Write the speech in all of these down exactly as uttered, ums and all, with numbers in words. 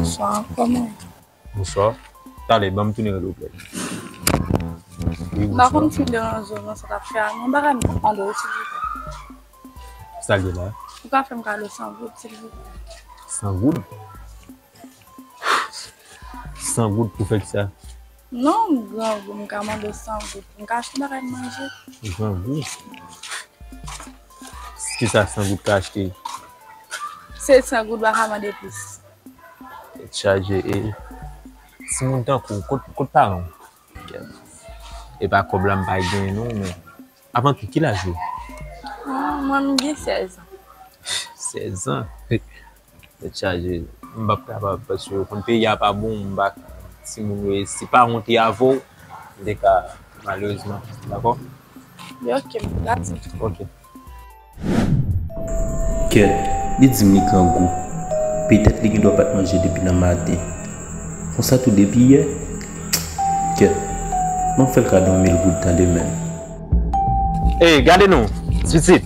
Bonswa, kòman w ye? Bonswa. Talè, ban m tounen rele w, plè. Wi, m pa konn si m deranje w nan sa w t ap fè a, non, bagay m t ap mande w, silvouplè. Sa l ye la? Ou ka fè m kado san goud, silvouplè? San goud? San goud pou fè kisa? Non, grangou, m ka mande w san goud pou m ka achte bagay m manje. Grangou? Kisa san goud ka achte? Se san goud, w pa ka mande plis. Tèt chaje, e timoun tankou w, kot, kot paran w? E pa kòb la m pa genyen non, men avan tou, ki laj ou? Ah, mwen, m gen sèz an. Sèz an? Tèt chaje. M p ap kapab, paske w konn peyi a pa bon, m pa, timoun yo, si paran w te avè w, m te ka, malerezman, dakò? Yo, ok, m gade. Ok. Kèt, li di m li grangou. Petèt li gendwa pa t manje depi nan maten. Konsa tou depi yè? Kèt, ban m fè l kado yon mil goud tande, menn. Ey, gade non, ti pitit.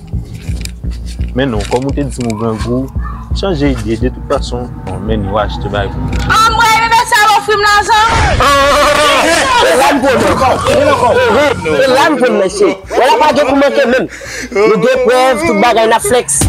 Men non, kòm ou te di m ou grangou, chanje ide, de tout fason. Bon, men nou achte bagay pou mwen. Anmwey, bebe sa yo ofri m lajan. E la m pran ankò. E la m pran, mesye. Wè la pa gen pou manke menm. Nou gen prèv, tout bagay n ap flex.